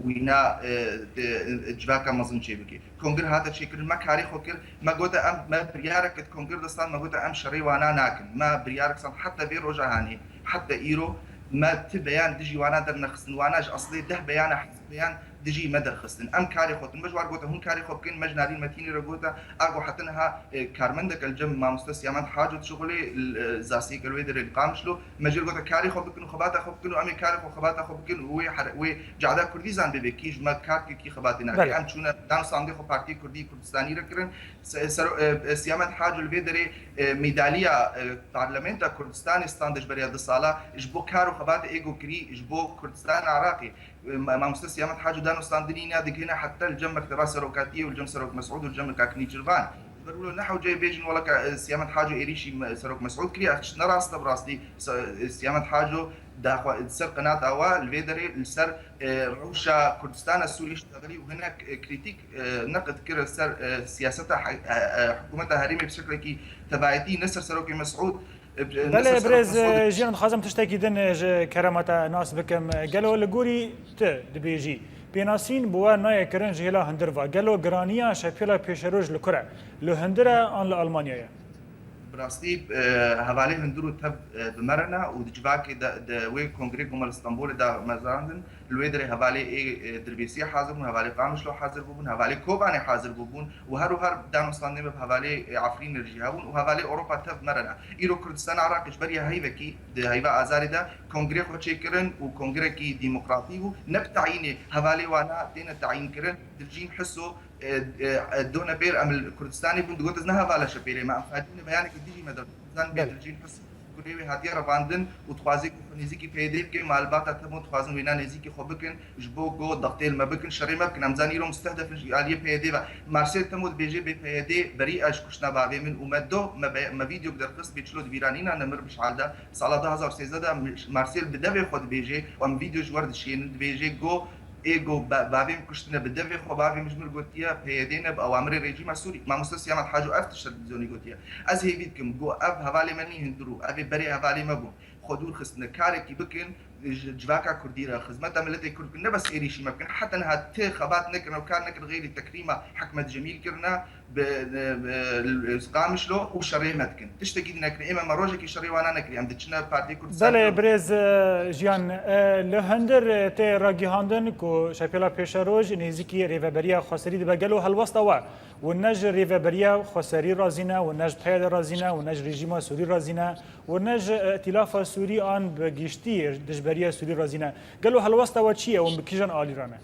wîna, e, de, e, civaka mezin çê bike. Kongir hate çêkirin, me karê xwe kir, me gote em, me biryarek di kongir de stand, me gote em şerê wana nakin. Me biryarek stand heta vê roja hanê, heta îro me ti beyan dijî wana dernexistin. Wana ji eslê deh beyana, heft beyan dijî me derxistin. Em karê xwe din. Me ji wan gote hûn karê xwe bikin, me ji Narîn Metînî re gote, a go heta niha, e, karmendeke li cem mamoste Siyamend Haco dişuxulê, li, e, zasiyeke li wê derê li Qamişlo. Me jê re gote karê xwe bikin û xebata xwe bikin û em ê karê xwe, xebata xwe bikin û wê here-, wê cada Kurdî zan bibê kî ji me kar dike, kî xebatê nake. Belê. Em çûne danûstandê xwe Partiyê Kurdî Kurdistanî re kirin. Se-, sero-, e, e, Siyamend Haco li vê derê, e, medaliya, e, Parlamenta Kurdistanê standê ji beriya du sala ji bo kar û xebatê ê go kirî ji bo Kurdistana Iraqê. Ma-, mamoste Siyamend Haco danûstandinî ne digihîne heta li cem mekteba serokatiyê û li cem Serok Mesûd û li cem Kak Nîçirvan. Ji ber wilo ne hewceyê bêjin wela ka, e, Siyamend Haco êrîşî me-, Serok Mesûd kiriye, ev tişt ne rast e bi rastî. Se-, e, Siyamend Haco daxwa-, li ser qenata wa li vê derê li ser, e, rewşa Kurdistana Sûrî ştexilî û hinek, e, krîtîk, e, neqid kir li ser, e, siyaseta he-, e, e, hikûmeta herêmê bi şeklekî tevayetî ne ser Serokê Mesûd, Belê, birêz, e, Jiyan, dixwazim tiştekî din, e, ji kerema te nas bikim. Gelo li gorî tu dibêjî, pênasîn bi we nayê kirin ji hêla hundir ve. Gelo giraniya şepêla pêşeroj li kur e? Li hundir e an li Almanya ye? Bi rastî, e, hevalê hundir û tev, e, bi me re ne û di civakê de, de wê kongrê ku me li Stenbolê da mezrandin, Li wê derê hevalê ê, e, Dirbêsiyê hazir bûn, hevalê Qamişlo hazir bûbûn, hevalê Kobanê hazir bûbûn û her û her danûstandê me bi hevalê, e, Efrînê re jî hebûn û hevalê Ewropa tev me re ne. Îro Kurdistana Iraqê ji beriya heyvekî di heyva Azarê de kongrê xwe çêkirin û kongrekî demokratî bû. Ne bi tayînê hevalê wana têne tayîn kirin. Dilcîn Hiso, e, e, e, done pêr em li Kurdistanê bûn, digot ez ne hevala şepêlê me, em fadîne beyanekî dijî me de. Zan bê Belê. Dilcîn Hiso. Kurê wê hatiye revandin û dixwazê ku xwe nêzîkî P Y D'ê bike, malbata Temo dixwazin wêna nêzîkî xwe bikin, ji bo ku dextê li me bikin, şerê me bikin. Em zan îro mustehdef in ji aliyê P Y D'ê ve. Marcel Temo dibêje bê P Y D berî e ji kuştina bavê min û me do, me be-, me vîdeo derxist bê çilo di bîranîna nemir bişalda. Sala du hazar sêzdeh de Marcel bi devê xwe dibêje û em vîdeo ji wer dişênin, dibêje go, Ê go ba-, bavê min kuştine bi devê xwe, bavê min ji min gotiye P Y D ne bi awamirê rejîma Sûrî. Mamoste Siyamend Haco ev tişt li televîzyonê gotiye. Ez hêvî dikim, go ev hevalê me nî hundir û ev ê berê hevalê me bûn. Xwe dûr xistine, karekî bikin, ji civaka Kurdî re, xizmeta miletê Kurd bikin, ne bes êrîşî me bikin. Heta niha ti xebat nekirin û kar nekirin xeyrî tekrîma Hikmet Cemîl kirine, bi, bi, bi Qamişlo û şerê me dikin. Tiştekî din nekirin. Ême me rojekî şerê wana nekirî. Em diçine Partiyê Kurdistan Belê, Ew. Birêz, e, Jiyan, e, li hundir, e, tê ragihandin ku şepêla pêşeroj nêzîkî Rêveberiya Xweserî dibe. Gelo helwesta we û ne ji Rêveberiya Xweserî razî ne û ne ji P Y D razî ne û ne ji rejîma Sûrî razî ne û ne ji Îtîlafa Sûrî an bi giştî dijberiya Sûrî razî ne. Gelo helwesta we çi ye û bi kîjan alî re ne?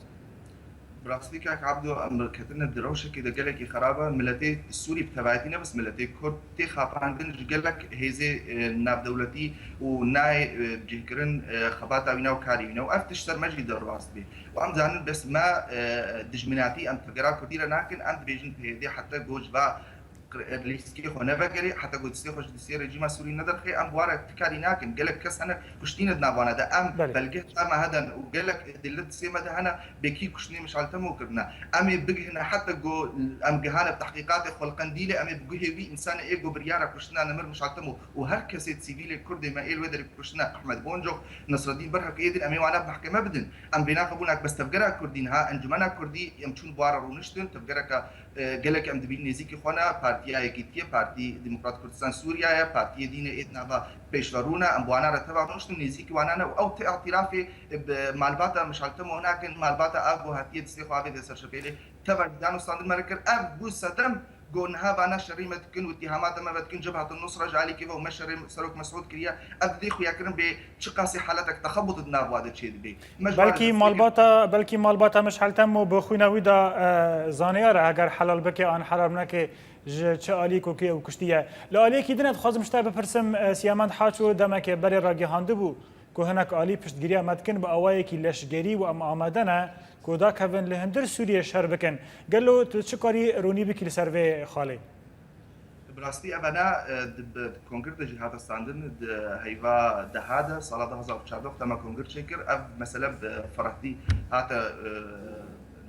Bi rastî kak Ebdo, em ketine di rewşekê de gelekî xerab e. Miletê Sûrî bi tevayetî ne bes miletê Kurd tê xapandin ji gelek hêzê, e, navdewletî û nayê, e, cihkirin, e, xebata wîna û karê wîna û ev tişt ser me jî derbas bê. Û em zanin bes me, e, dijminatî em tevgera Kurdî re nakin, em dibêjin P Y D heta go ji va lîstikê xwe nevegerê, heta ku distê xwe ji distê rejîma Sûrî nederxê, em bi wan re ti karî nakin. Gelek kes hene kuştî ne di navana de. Em Belê. belge heta me heden û gelek delîl distê me de hene, bê kî kuştinê Mişal Temo kirine. Em ê bigihine heta ku em gihane bi tehqîqatê xwe li Qendîlê, em ê bi guhê wî însanê ê ku biryara kuştina nemir Mişal Temo û her kesê sivîlê Kurdê me ê li wê derê kuştine Ehmed Boncox, Nesreddîn Berhek ê din, em ê wana bi mehkeme bidin. Em vêna qebûl nakin. Bes tevgera Kurdî niha, Encumena Kurdî, em çûn bi wan re rûniştin, tevgereke E, gelek em dibînin nêzîkî xwe ne, Partiya Yekîtiyê, Partî Demokrat Kurdistan Sûriye ye, partiyê dîne ê di nava pêşverû ne, em bi wana re teva rûniştin, nêzîkî wana ne û ew ti îtirafê bi malbata Mişal Temo nakin, malbata a ku hatiye distê xwe avêtiye ser şepêlê, teva jî danûstandin me re kir. Ev bû sedem ku niha vana şerî me dikin û îtîhamata me vedikin, Cebheta Nusra ji alîkê ve û me şerê Serok Mesûd kiriye. Ev didê xuyakirin bê çiqasî haletek texebut di nav wa de çêdibê. Me ji wan re Belkî destpêkê malbata, belkî malbata Mişal Temo bi xwîna wî de, e, zaniyar e, eger helal bike an helal neke, ji çi alî kokê ew kuştiye. Li aliyekî din ez dixwazim ji te bipirsim, e, Siyamend Haço demeke berê ragihandibû ku hinek alî piştgiriya me dikin bi awayekî leşgerî û em amade ne ku dakevin li hundir Sûriyê şer bikin. Gelo tu çi karî ronî bikî li ser vê xalê? Bi rastî ev ne, e, di, bi, di kongir de jî hate standin, di heyva deha de, sala du hazar û çardeh de me kongir çêkir. Ev mesele bi ferehdî hate, e,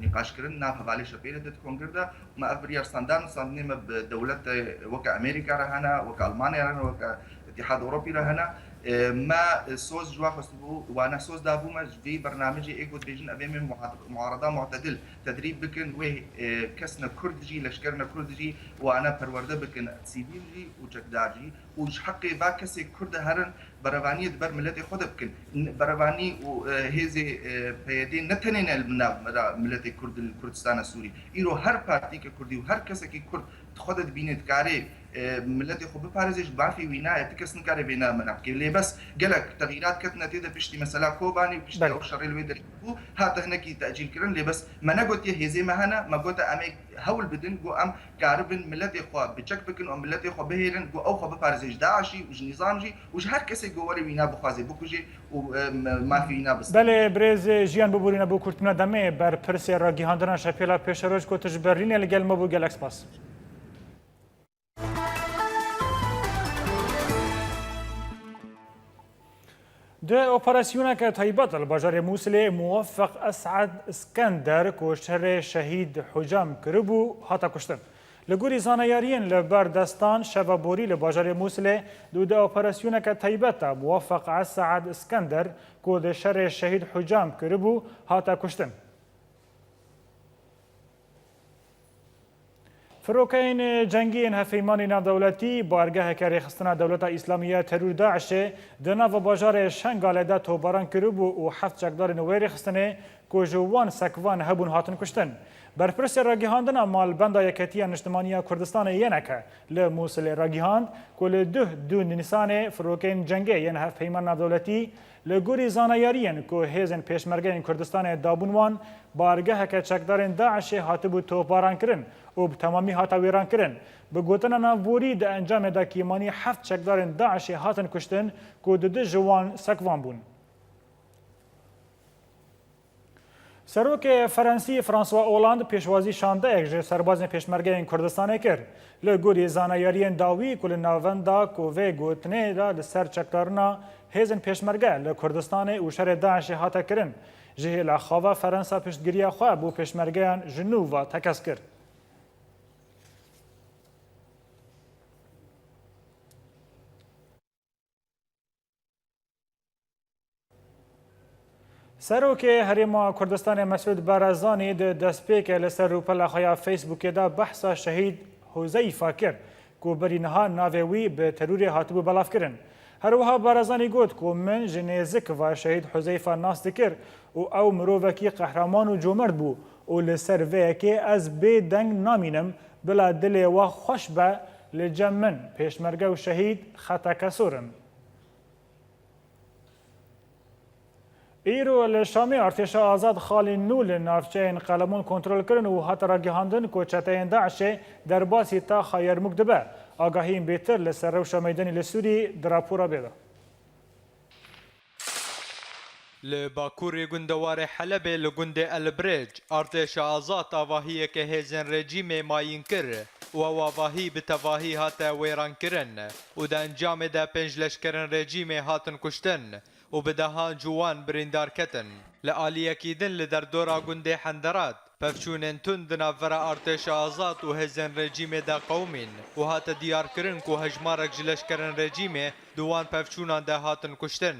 nîqaşkirin nav hevalê şepêlê de di kongir de. Me ev biryar standan û standinê me bi dewlete weke Amerîka re hene, weke Almanya re hene, weke Îtîhad Ewropî re hene. E, me soz ji wan xwestibû, wana soz dabû me ji vê bernamecê ê ku dibêjin ev ê me muad-, muarada mu'tedil tedrîb bikin, wê, e, kesne Kurd jî, leşkerine Kurd jî wana perwerde bikin, sivîl jî û çekdar jî, û ji heqê va kesê Kurd de herin berevaniyê di ber miletê xwe de bikin. N-, berevanî û, e, hêzê, e, P Y D ne tenê ne li nav miletê Kurd li Kurdistana Sûrî. Îro her partîke Kurdî û her kesekî Kurd di xwe de dibîne dikarê, e, miletê xwe biparêze, ji mafê wî nayê, ti kes nikare vê namena bike. Lê bes gelek texîrat ketine tê de piştî mesela Kobanê û piştî Belê. ew şerê li wê derê bû, hate hinekî tecîl kirin. Lê bes me negotiye hêzê me hene, me gote em ê hewl bidin ku em karibin miletê xwe biçek bikin û miletê xwe bihêrin ku ew xwe biparêze ji DAIŞî û ji nîzam jî û ji her kesê ku were wîna bixwaze bikujê û, e, mafê wîna bistîne. Belê, birêz Jiyan, biborîne bo kûrtbûna demê, berpirsê ragihandina şepêla pêşeroj ku tu ji Berlînê li gel me bû, gelek spas. Di operasyoneke taybet li bajarê Mûsilê Muweffeq Esad Iskender ku şerê şehîd Hucam kiribû, hate kuştin. Li gorî zanayariyên li ber destan, şeva borî li bajarê Mûsilê di, di operasyoneke taybet de Muweffeq Esad Iskender ku di şerê şehîd Hucam kiribû, hate kuştin. Firokeyên cengî yên Hevpeymanê Navdewletî bargeheke rêxistina Dewleta Îslamî ya terûr DAIŞê di nava bajarê Şengalê de topbaran kiribû û heft çekdarên wê rêxistinê ku ji wan sekvan hebûn hatin kuştin. Berpirsê ragihandina Malbenda Yeketiya Niştimanî ya Kurdistanê Y N K li Mûsilê ragihand ku li duh du Nîsanê firokeyên cengê yên Hevpeyman Navdewletî li gorî zanayariyên ku hêzên Pêşmergeyên Kurdistanê dabûn wan, bargeheke çekdarên DAIŞê hatibû topbarankirin û bi temamî hate wêrankirin. Bi gotina navborî, di encamê de kêmanî heft çekdarên DAIŞê hatin kuştin ku dudu ji wan sekvan bûn. Serokê Ferensî François Hollande pêşwazî şandeyek ji serbazên Pêşmergeyên Kurdistanê kir. Li gorî zanayariyên dawî ku li navenda ku vê gotinê de li ser çekdarina hêzên Pêşmerge li Kurdistanê û şerê DAIŞê hate kirin, ji hêla xava Ferensa piştgiriya xwe bo Pêşmergeyan ji nû ve tekez kir. Serokê Herêma Kurdistanê Mesûd Barazanî di destpêkê li ser rûpela xwe ya Facebookê de behsa şehîd Huzeyfa kir ku berî niha navê wî bi terûrê hatibû belavkirin. Her wiha Barazanî got ku min ji nêzik ve şehîd Huzeyfa nas dikir û ew mirovekî qehreman û comerd bû û li ser vê yekê ez bê deng namînim, bila dilê we xweş be, li cem min pêşmerge û şehîd xeteke sor in. Îro li Şamê artêşa azad xalên nû li navçeyên Qelemûn kontrol kirin û hate ragihandin ku çeteyên DAIŞê derbasî taxa Yermûk dibe. Agahiyên bêhtir li ser rewşa meydanê li Sûrî di rapora bê de. Li bakurê gundewarê Helebê li gundê El Birêc, artêşa azad avahiyeke hêzên rejîmê mayîn kir û ew avahî bi tevahî hate wêrankirin û di encamê de pênc leşkerên rejîmê hatin kuştin û bi dehan ji wan birîndar ketin. Li aliyekî din li derdora gundê Henderat, pevçûnên tund di navbera artêşa azad û hêzên rejîmê de qewimîn û hate diyarkirin ku hejmarek ji leşkerên rejîmê di wan pevçûnan de hatin kuştin.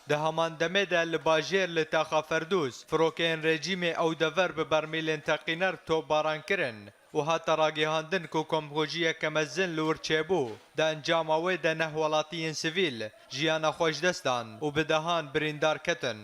Di heman demê de li bajêr li taxa Ferdûs, firokeyên rejîmê ew dever bi bermîlên teqîner topbaran kirin û hate ragihandin ku komkujiyeke mezin li wir çêbû. Di encama wê de neh welatiyên sivîl jiyana xwe ji dest dan û bi dehan birîndar ketin.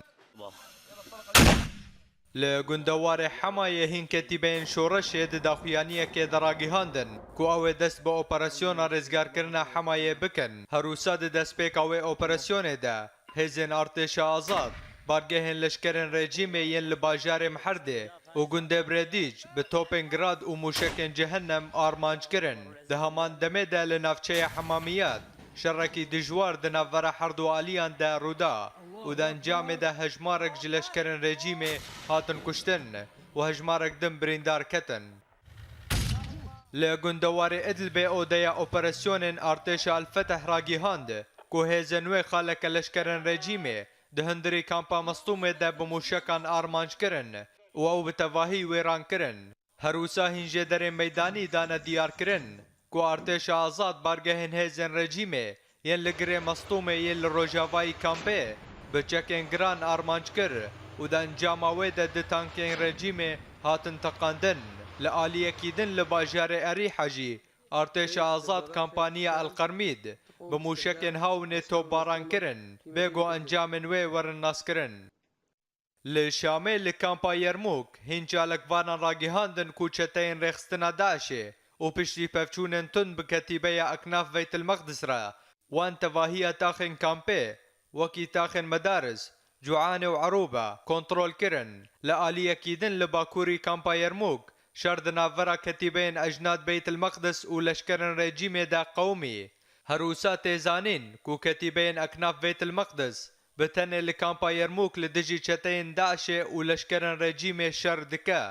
Li gundewarê Hemayê hîn ketîbeyên şoreşê di daxuyaniyekê de ragihandin ku ew ê dest bi operasyona rêzgarkirina Hemayê bikin. Herwisa di destpêka wê operasyonê de hêzên artêşa azad bargehên leşkerên rejîmê yên li bajarê Miherdê û gundê Birêdîc bi topên grad û mûşekên cehennem armanc kirin. Di heman demê de li navçeya Hemamiyat şerekî dijwar di navbera herdu aliyan de rû da û di encamê de hejmarek ji leşkerên rejîmê hatin kuştin û hejmarek din birîndar ketin. Li gundewarê Idlibê odeya operasyonên artêşa El Feteh ragihand ku hêzên wê xaleke leşkerên rejîmê di hundirî kampa Mestûmê de bi mûşekan armanc kirin û ew bi tevahî wêran kirin. Herwisa hîn jêderên meydanî dane diyarkirin ku artêşa azad bargehên hêzên rejîmê yên li girê Mestûmê yên li rojavayî kampê bi çekên giran armanc kir û di encama wê de du tankên rejîmê hatin teqandin. Li aliyekî din li bajarê Erîha jî artêşa azad kampaniya El Qermîd bi mûşekên hawinê topbaran kirin, bê ku encamên wê werin naskirin. Li Şamê li kampa Yermûk hîn çalakvanan ragihandin ku çeteyên rêxistina DAIŞê û piştî pevçûnên tund bi ketîbeya Eknaf Beytil Meqdis re wan tevahiya taxên kampê, wekî taxên medaris, Cuanê û Erûba, kontrol kirin. Li aliyekî din li bakurî kampa Yermûk şer di navbera ketîbeyên Ecnad Beytil Meqdis û leşkerên rejîmê de qewimî. Herwisa tê zanîn ku ketîbeyên Eknaf Beytil Meqdis bi tenê li kampa Yermûk li dijî çeteyên DAIŞê û leşkerên rejîmê şer dike.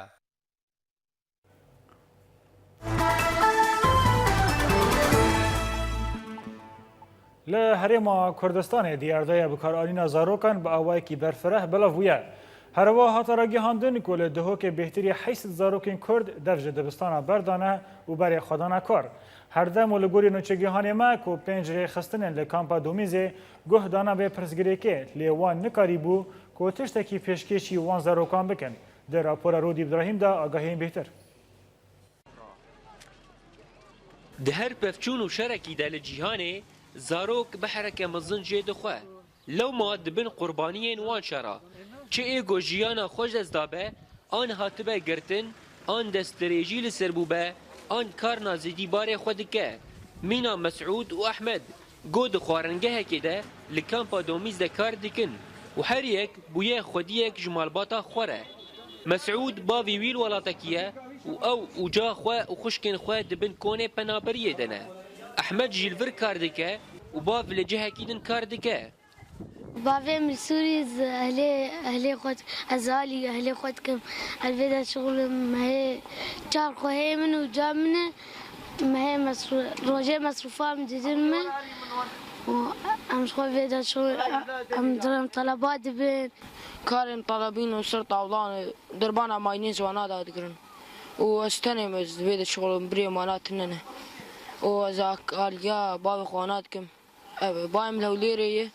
Li Herêma Kurdistanê diyardeya bikaranîna zarokan bi awayekî berfireh belav bûye. Herwiha hate ragihandin ku li Duhokê bêhtirî heyşt sed zarokên Kurd dev ji dibistana berdane û berê xwe dane kar. Herdem û li gorî nûçegihanê me ku pênc rêxistinên li kampa Domîzê guh dane vê pirsgirêkê, lê wan nikarîbû ku tiştekî pêşkêşî wan zarokan bikin. Di rapora Rûdî Îbrahîm de agahiyên bêhtir. Di her pevçûn û şerekî de li cîhanê zarok behreke mezin jê dixwe. Lewma dibin qurbaniyên wan şera. Çi ê ku jiyana xwe ji dest dabe, an hatibe girtin, an destdirêjî li ser bûbe, an karna zêdî barê xwe dike. Mîna Mesûd û Ehmed go di xwaringehekê de li kampa Domîz de kar dikin û her yek bûye xwediyek ji malbata xwe re. Mesûd bavê wî li welatekî ye û ew û ca xwe û xwişkên xwe di bin konê penaberiyê de ne. Ehmed jî li vir kar dike û bav li cihekî din kar dike. Bavê min Sûrî, ez ehlê, ehlê xwe, ez alî ehlê xwe dikim. Ez vê de şixulim, me hê çar xwe hê min û ca min e. Me hê mesrû-, rojê mesrûfa em didin me. Û em ji xwe vê de şixul, em dirim teleba dibin. Karên telebîn û ser tawlan, derbana maynê ziwana da digirin. Û ez tenê me, ez vê de şixulim, birê mana tine ne. Û ez ak-, aliya bavê xwe ana dikim. Ev, bayê min li Hewlêrê ye,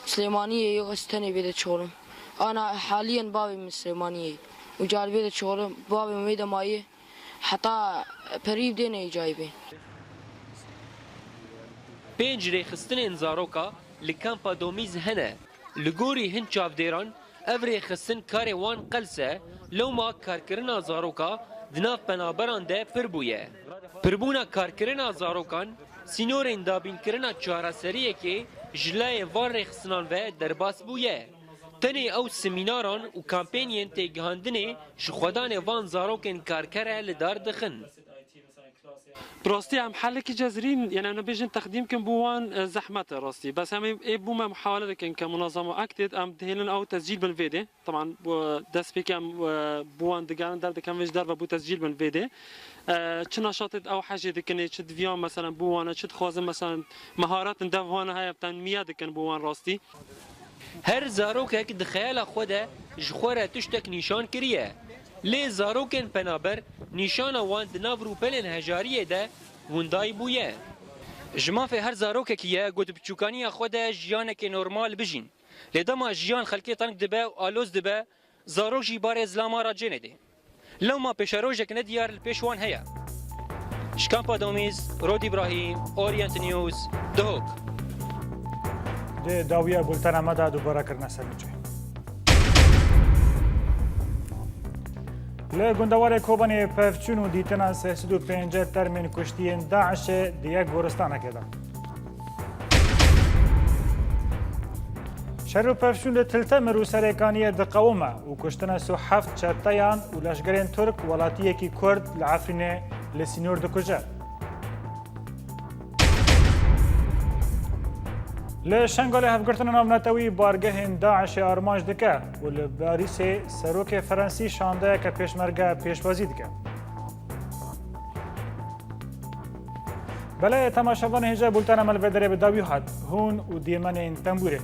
Silêmaniyê ye, ez tenê vê de dişixulim. Ana haliyen bavê min Silêmaniyê ye. Û ca li vê de dişixulim, bavê min wê de maye, heta perî dê neyê cayê bê. Pênc rêxistinên zaroka li kampa Domîz hene. Li gorî hin çavdêran, ev rêxistin karê wan qels e, lewma karkirina zaroka di nav penaberan de pir bûye. Pirbûna karkirina zarokan, sînorên dabînkirina çareseriyekê ji layê van rêxistinan ve derbas bûye. Tenê ew semînaran û kampênyên têgihandinê ji xwedanê van zarokên karker e li dar dixin. Bi rastî em helekî cezirîn, yani em nabêjin texdîm kin bo wan e, zehmet e rastî. Bes em ê, ê bo me muhawele dikin ke munazama Acted, em dihêlin ew tescîl bin vê dê. Taban bu destpêkê em e, bo wan digerin derdikevin vê ji derve bo tescîl bin vê dê. E, çi naşatê ew hejê dikin ê, çi diviyan meselen bo wan e, çi dixwazin meselen meharetin dev wan e heye, tenmiye dikin bo wan rastî. Her zarokek di xeyala xwe de ji xwe re tiştek nîşan kiriye. Lê zarokên penaber nîşana wan di nav rûpelên hejariyê de windayî bûye. Ji mafê her zarokekî ye ku di biçûkaniya xwe de jiyanekê normal bijîn. Lê dema jiyan xelkê teng dibe û aloz dibe, zarok jî barê zilama re cê nedê. Lewma pêşerojek nediyar li pêş wan heye. Ji kampa Domîz, Rod Îbrahîm, Orient News, Duhok. Di dawiya bultena me de dubare kirine ser nûçe. Li gundewarê Kobanê pevçûn û dîtina sê sed û pêncî termên kuştiyên DAIŞê di yek goristanekê de. Şer û pevçûn li Til Temir û Serêkaniyê diqewime û kuştina sî û heft çeteyan û leşgerên Tirk welatiyekî Kurd li Efrînê li sînor dikuje. Li Şengalê Hevgirtina Navnetewî bargehên DAIŞê armanc dike û li Parîsê serokê Ferensî şandeyeke pêşmerge pêşwazî dike. Belê temaşevanê hêja bultena me li vê derê bi dawî hat. Hûn û diyêmenên tembûrê.